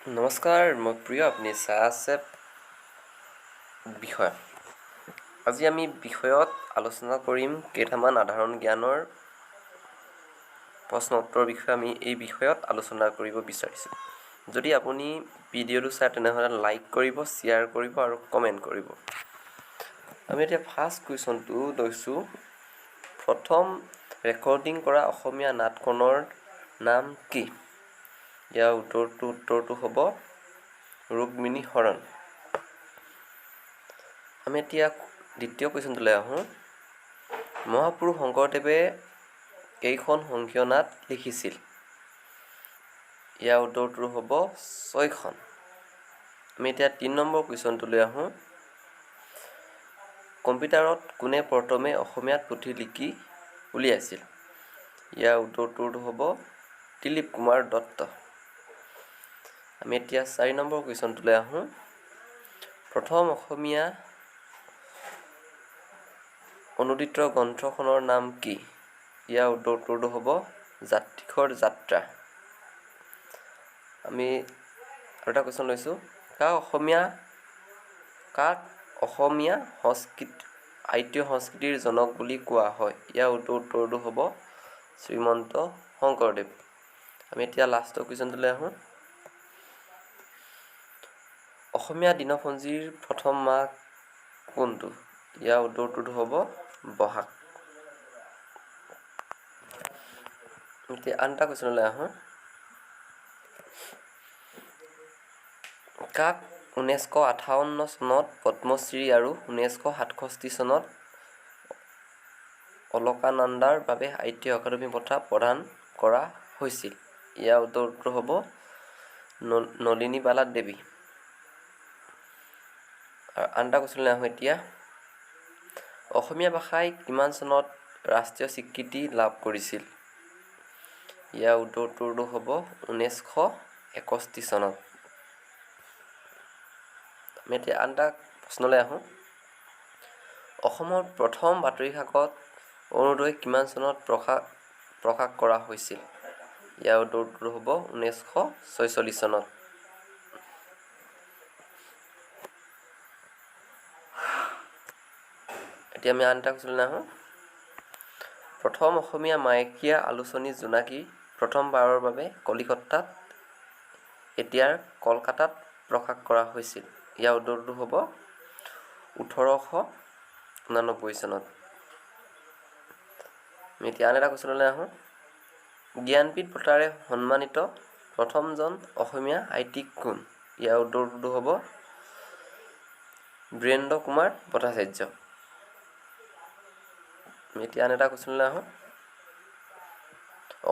নমস্কাৰ, মই প্ৰিয়, আপুনি চাই আছে বিষয়। আজি আমি বিষয়ত আলোচনা কৰিম কেইটামান সাধাৰণ জ্ঞানৰ প্ৰশ্ন উত্তৰৰ বিষয়ে। আমি এই বিষয়ত আলোচনা কৰিব বিচাৰিছোঁ। যদি আপুনি ভিডিঅ'টো চায়, তেনেহ'লে লাইক কৰিব, শ্বেয়াৰ কৰিব আৰু কমেণ্ট কৰিব। আমি এতিয়া ফাৰ্ষ্ট কুৱেশ্যনটো লৈছোঁ। প্ৰথম ৰেকৰ্ডিং কৰা অসমীয়া নাটখনৰ নাম কি? ইয়াৰ উত্তৰটো হ'ব ৰুক্মিণী হৰণ। আমি এতিয়া দ্বিতীয় কুৱেশ্যনটোলৈ আহোঁ। মহাপুৰুষ শংকৰদেৱে কেইখন অংকীয়া নাট লিখিছিল? ইয়াৰ উত্তৰটো হ'ব ছয়খন। আমি এতিয়া 3 নম্বৰ কুৱেশ্যনটোলৈ আহোঁ। কম্পিউটাৰত কোনে প্ৰথমে অসমীয়াত পুথি লিখি উলিয়াইছিল? ইয়াৰ উত্তৰটো হ'ব দিলীপ কুমাৰ দত্ত। আমি এতিয়া 4 নম্বৰ কুৱেশ্যনটোলৈ আহোঁ। প্ৰথম অসমীয়া অনুদিত গ্ৰন্থখনৰ নাম কি? ইয়াৰ উত্তৰটো হ'ব যাত্ৰীকৰ যাত্ৰা। আমি আৰু এটা কুৱেশ্যন লৈছোঁ। কাক অসমীয়া সাহিত্য সংস্কৃতিৰ জনক বুলি কোৱা হয়? ইয়াৰ উত্তৰটো হ'ব শ্ৰীমন্ত শংকৰদেৱ। আমি এতিয়া লাষ্টৰ কুৱেশ্যনটোলৈ আহোঁ। অসমীয়া দিনপঞ্জীৰ প্ৰথম মাহ কোনটো? ইয়াৰ উত্তৰটো হ'ব বহাগ। এতিয়া আন এটা কুৱেশ্যনলৈ আহোঁ। কাক 1958 চনত পদ্মশ্ৰী আৰু 1967 চনত অলকানন্দাৰ বাবে সাহিত্য অকাডেমী বঁটা প্ৰদান কৰা হৈছিল? ইয়াৰ উত্তৰটো হ'ব নলিনীবালা দেৱী। আৰু আন এটা কুৱেশ্যনলৈ আহোঁ এতিয়া। অসমীয়া ভাষাই কিমান চনত ৰাষ্ট্ৰীয় স্বীকৃতি লাভ কৰিছিল? ইয়াৰ উত্তৰটো হ'ব 1961 চনত। আমি এতিয়া আন এটা প্ৰশ্নলৈ আহোঁ। অসমৰ প্ৰথম বাতৰি কাকত অৰুণোদয় কিমান চনত প্ৰকাশ কৰা হৈছিল? ইয়াৰ উত্তৰটো হ'ব 1946 চনত। এতিয়া আমি আন এটা কুৱেশ্যনলৈ আহোঁ। প্ৰথম অসমীয়া মাহেকীয়া আলোচনী জোনাকী প্ৰথমবাৰৰ বাবে কলিকতাত, এতিয়াৰ কলকাতাত প্ৰকাশ কৰা হৈছিল। ইয়াৰ উত্তৰটো হ'ব 1889 চনত। আমি এতিয়া আন এটা কুৱেশ্যনলৈ আহোঁ। জ্ঞানপীঠ বঁটাৰে সন্মানিত প্ৰথমজন অসমীয়া সাহিত্যিক কোন? ইয়াৰ উত্তৰটো হ'ব বীৰেন্দ্ৰ কুমাৰ ভট্টাচাৰ্য। আমি এতিয়া আন এটা কুৱেশ্যনলৈ আহোঁ।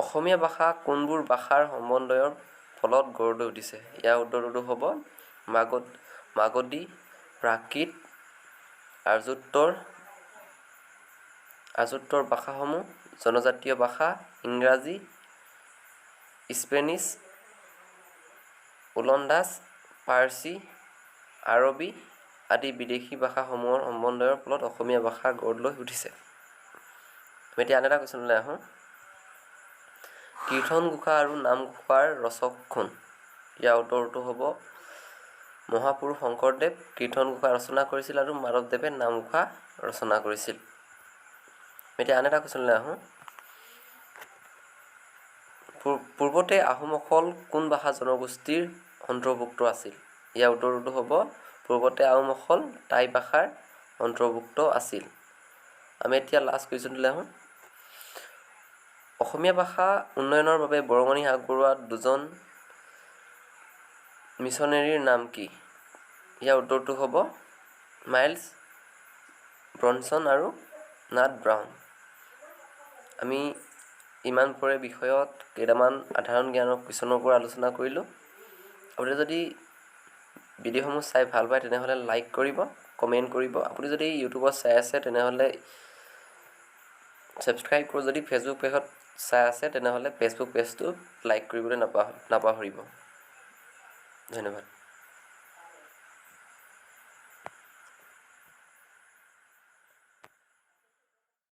অসমীয়া ভাষা কোনবোৰ ভাষাৰ সমন্বয়ৰ ফলত গঢ় লৈ উঠিছে? ইয়াৰ উত্তৰটো হ'ব মাগধী প্ৰাকৃত, আৰ্যোত্তৰ ভাষাসমূহ, জনজাতীয় ভাষা, ইংৰাজী, স্পেনিছ, ওলন্দাজ, পাৰ্চী, আৰবী আদি বিদেশী ভাষাসমূহৰ সমন্বয়ৰ ফলত অসমীয়া ভাষা গঢ় লৈ উঠিছে। আমি এতিয়া আন এটা কুৱেশ্যনলৈ আহোঁ। কীৰ্তন ঘোষা আৰু নামঘোষাৰ ৰচক কোন? ইয়াৰ উত্তৰটো হ'ব মহাপুৰুষ শংকৰদেৱ কীৰ্তন ঘোষা ৰচনা কৰিছিল আৰু মাধৱদেৱে নামঘোষা ৰচনা কৰিছিল। এতিয়া আন এটা কুৱেশ্যনলৈ আহোঁ। পূৰ্বতে আহোমসকল কোন ভাষা জনগোষ্ঠীৰ অন্তৰ্ভুক্ত আছিল? ইয়াৰ উত্তৰটো হ'ব পূৰ্বতে আহোমসকল টাই ভাষাৰ অন্তৰ্ভুক্ত আছিল। আমি এতিয়া লাষ্ট কুৱেশ্যনটোলৈ আহোঁ। অসমীয়া ভাষা উন্নয়নৰ বাবে বৰঙণি আগবঢ়োৱা দুজন মিছনেৰীৰ নাম কি? ইয়াৰ উত্তৰটো হ'ব মাইলছ ব্ৰনছন আৰু নাট ব্ৰাউন। আমি ইমানপৰে বিষয়ত কেইটামান সাধাৰণ জ্ঞানৰ কুৱেশ্যনৰ ওপৰত আলোচনা কৰিলোঁ। আপুনি যদি ভিডিঅ'সমূহ চাই ভাল পায়, তেনেহ'লে লাইক কৰিব, কমেণ্ট কৰিব। আপুনি যদি ইউটিউবত চাই আছে, তেনেহ'লে ছাবস্ক্ৰাইব কৰিব। যদি ফেচবুক পেজত চাই আছে, তেনেহ'লে ফেচবুক পেজটো লাইক কৰিবলৈ নাপাহৰিব। ধন্যবাদ।